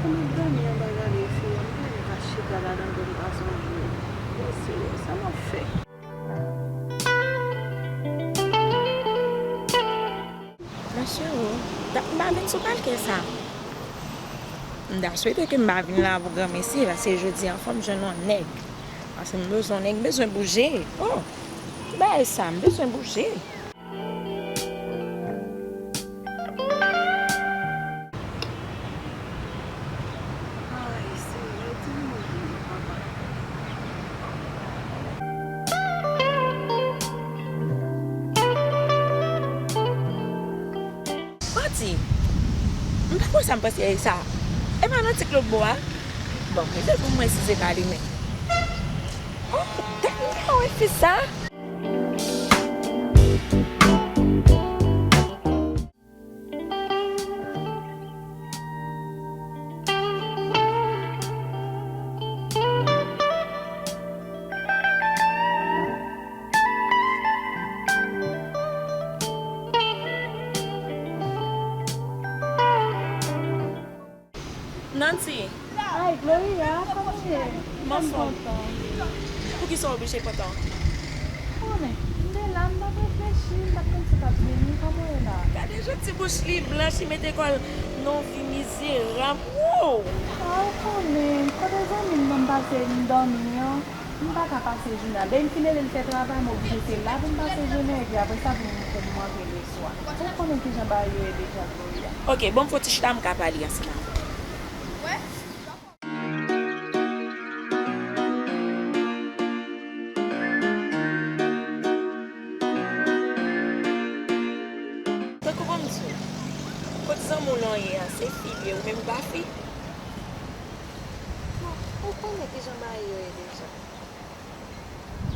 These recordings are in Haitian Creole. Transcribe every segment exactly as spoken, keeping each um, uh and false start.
M ap dòmi anba gade fi a, m genlè ka chita ladan pou m pa sonje. Mesye, sa m ap fè? Mesye, o, dat m pa vin sou palkè sa. M ta swete ke m pa vin la pou granmesi, paske jodi a fò m jwenn yon nèg. Paske m bezwen yon nèg, m bezwen bouje. O, ki bagay sa, m bezwen bouje. Ay, Senyè, di m yon jan, papa. Manti! M pa konn sa m panse de sa. E pa nan ti klòb bò a? Bon, m vle pou mwen si se ka li menm. O, tèt mwen wè fi sa. Nancy. Ay, Gloria, kòman w ye? M anfòm. Kontan. Poukisa w oblije kontan? Konnen, m te la, m t ap reflechi, m pa t konn si w t ap vini, kòman w ye la? Gade jan ti bouch li blanch, li mete kò l nan yon vi mizerab. Wow! A, ou konnen, kote zanmi m ban m pase m dòmi an, m pa ka pase jounen an. Depi m fin ede l fè travay, m oblije se la pou m pase jounen, epi apre sa pou m, pou m rantre leswa. Ou konnen kijan bagay yo ye deja, Gloria. Ok, bon, m fè yon ti chita, m ka pale ansanm avè w. Tankou ban m di w, kot zanmi w lan ye a, se fi l ye, ou menm ou pa fi? Bon, ou konnen kijan bagay yo ye deja.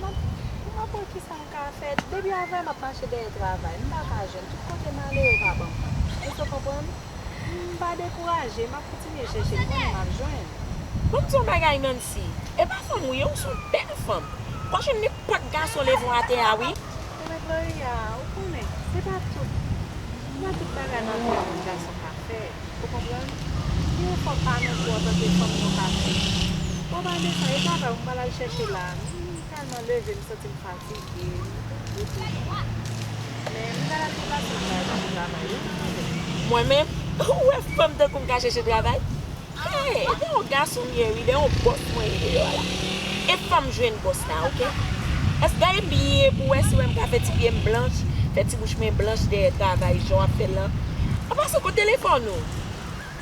M ap, m ap wè kisa m ka fè. Depi avè m ap mache dèyè travay, m pa ka jwenn. Tout kote m ale, yo pa ban m. Èske w konprann? M pa dekouraje, m ap kontinye chèche, m konnen m ap jwenn. Ban m di w yon bagay, Nancy. E pa fanm ou ye, ou se yon bèl fanm. W ap jwenn nenpòt gason leve w atè a, wi. Ebyen, Gloria, ou konnen, se pa tout, se pa tout bagay nan vi a moun gason ka fè. Ou konprann? Gen yon fòk pa nou tou antanke fanm nou ka fè. Bon, pa de sa, e travay ou m pral al chèche la. M tèlman leve, m santi m fatige. Men m pral al depase m pral chèche travay, wi, mwen menm. Mwen menm? Ou wè fanm tankou m ka chèche travay? Hey, de yon gason m ye, wi, de yon bòs mwen ye deyò a la. E fò m jwenn bòs la, oke? Èske w gade byen pou wè si w wè m ka fè ti pye m blanch, fè ti bouch mwen blanch dèyè travay jan w ap fè l lan? An pasan, kote telefòn ou? M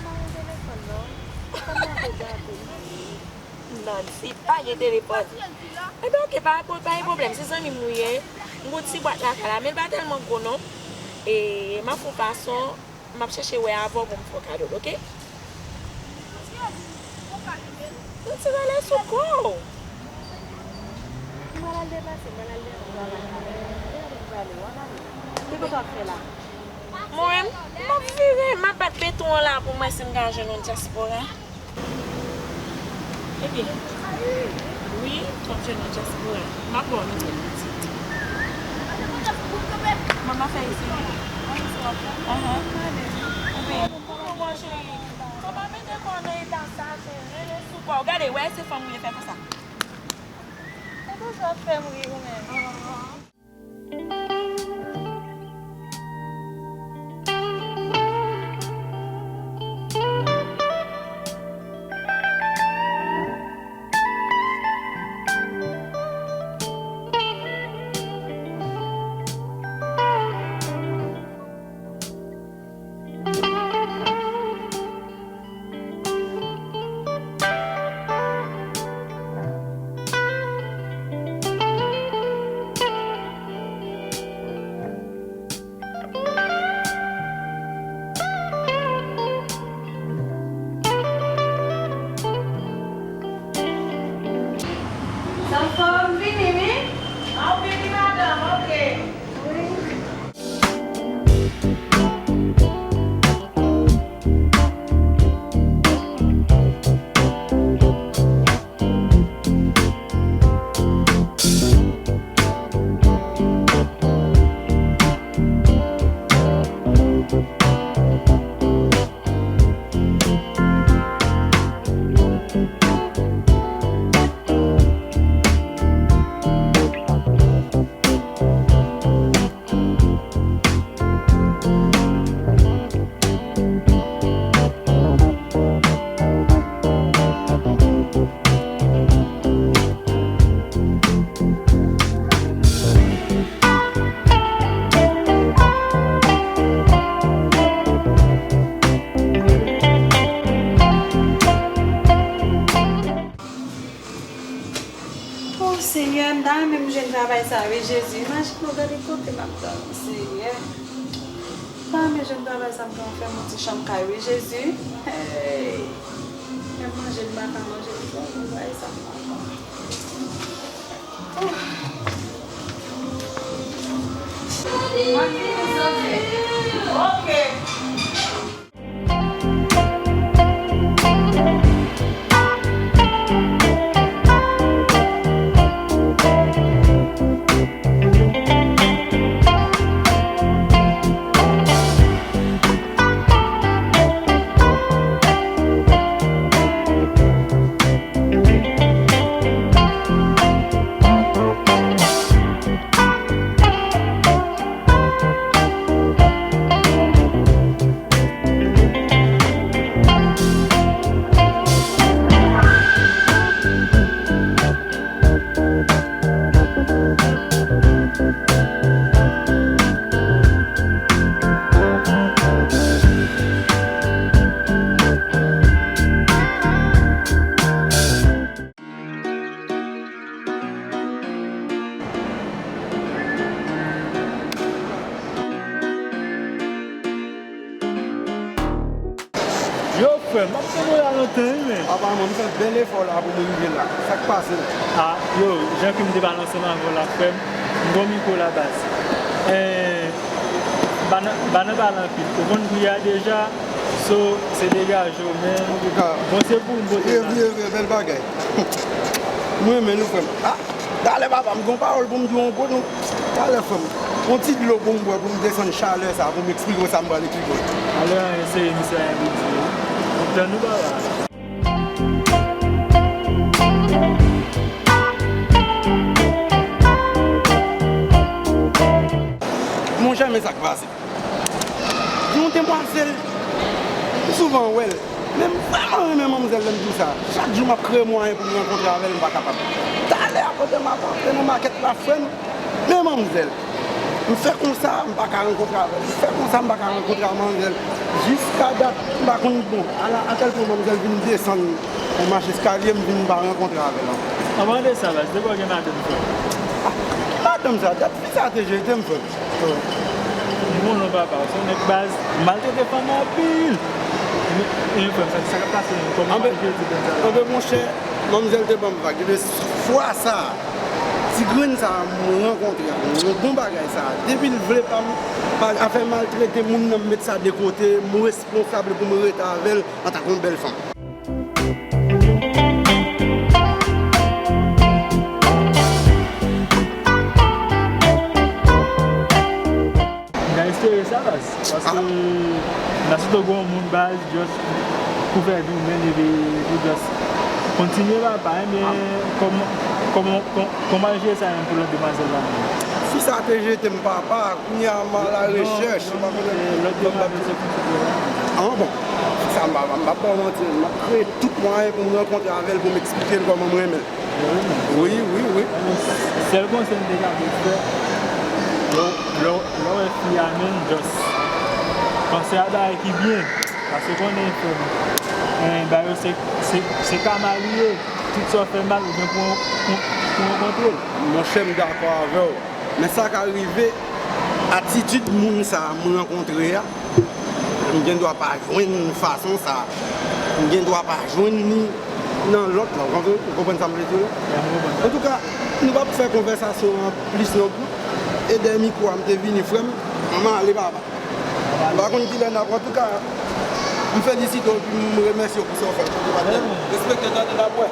pa gen telefòn, non. Kòman w ap gade m? Nancy pa gen telefòn. Ebyen, oke, pa, pa gen pwoblèm. Se zanmi m nou ye. M gon ti bwat lakay la, men l pa tèlman gwo, non. E m ap fè yon fason. M ap chèche wè avè w pou m fè w kado l, oke? Yon ti rele sou kò w. M pral al depase, m pral al dèyè yon travay. Depi m pale, w ap ale. Ki kote w ap fè la? Mwen menm, m ap vire, m ap bat beton an la pou m wè si m ka jwenn yon dyaspora. Ebyen, wi, fò m jwenn yon dyaspora. M ap ba w nouvèl piti. Mwen m ap fè isi, wi. Ahan. Ebyen, non, cheri, fò pa mete kò w nan eta sa, cheri. Rele sou kò w. Gade, wè, se fanm ou ye, fè konsa. Se toujou ap fè m ri, ou menm. Zanfan, m vini, wi. A, w vini, madanm, oke. Wi. M ta renmen m jwenn travay sa wi, Jezi. Imajine w gade kote m ap dòmi, Senyè. M ta renmen jwenn travay sa m pral fè m yon ti chanm kay wi, Jezi. Hey! Menm manje m pa ka manje, m fè yon bagay sa m pa ka. Ok. Yo, frè m, m ap tann ou la lontan, wi, men. Apa, mwen, m fè bèl efò la pou mwen rive la. Sa k pase? A, yo, jan ke m te pale ansanm avè w la, frè m, m gon mikwo la, baz. Eh, pa nan, pa nan pale anpil. Ou konn pri a deja, so, se degaje w, men. Antouka, bon, se pou m pote la. Vre, vre, vre, bèl bagay. M renmen nou, frè m. A, talè, papa, m gon pawòl pou m di w ankò, non. Talè, frè m. Yon ti dlo pou m bwè, pou m desann chalè sa, pou m eksplike w sa m pral eksplike w. Talè, anyen serye misye a vle di. M tann ou, papa. Monchè, men sa k pase. Gen yon demwazèl, m souvan wè l, men m vrèman renmen manmzèl, lè m di w sa. Chak jou m ap kreye mwayen pou m rankontre avè l, m pa kapab. Talè a, pandan m ap antre nan makèt la, frè m, men manmzèl. M fè konsa, m pa ka rankontre avè l. M fè konsa, m pa ka rankontre a manmzèl. Jiska dat, m pa konn, bon, ala, atèl pwen manmzèl vin desann yon mach eskalye, m vin pa rankontre avè l ankò. Anvan de sa, baz, depi w gen madanm, frè m? A, ki madanm sa? Dat fi sa te jete m, frè m. M konnen w papa, w se yon nèg baz, maltrete fanm anpil. Men, men frè m, sa, sa k ap pase menm? Kòman w jete fanm sa? Anben, monchè, manmzèl te ban m vag. Ebyen, fwa sa a, ti grenn sa a, m rankontre avè l. Yon bon bagay sa a. Depi l vle pa m, pa, afè maltrete moun nan, m met sa de kote, m responsab pou m rete avè l antanke yon bèl fanm. M ka espere sa, baz. Paske, ah, nan sitou gon moun, baz, just pou fè vi w menm, epi pou just kontinye, papa, ebyen, kòman, kòman, kòman, kòman w jere sa menm pou lòt demwazèl la menm? Fi sa te jete m, papa, kounye a m a la rechèch, m pa konnen. Lòt demwazèl se kontinye la. Ah, bon. Sa m pa, m pa ba w manti, m ap kreye tout mwayen pou m rankontre avè l, pou m eksplike l kòman m renmen l. Wi, wi, wi. Sèl konsèy m te ka pou fè, lè w, lè w, lè w wè fi a menm, just panse a bagay ki byen. Paske konnen, frè m, eh, bagay yo se, se, se kama li ye. Tout sa w fè mal, ou gen pou, pou, pou rankontre l. Monchè, m dakò avè w. Men sa ka rive, atitid moun sa a m rankontre a, m gen dwa pa jwenn fason sa a. M gen dwa pa jwenn li nan lòt la. Ou konprann, ou konprann sa m vle di w la? Antouka, nou p ap fè konvèsasyon an plis non pou. E dèyè mikwo a, m te vini, frè m. M ale, papa. M pa konn kilè n ap, antouka, m felisite w epi m remèsye w pou sa w fè. Respekte, tande, n ap wè.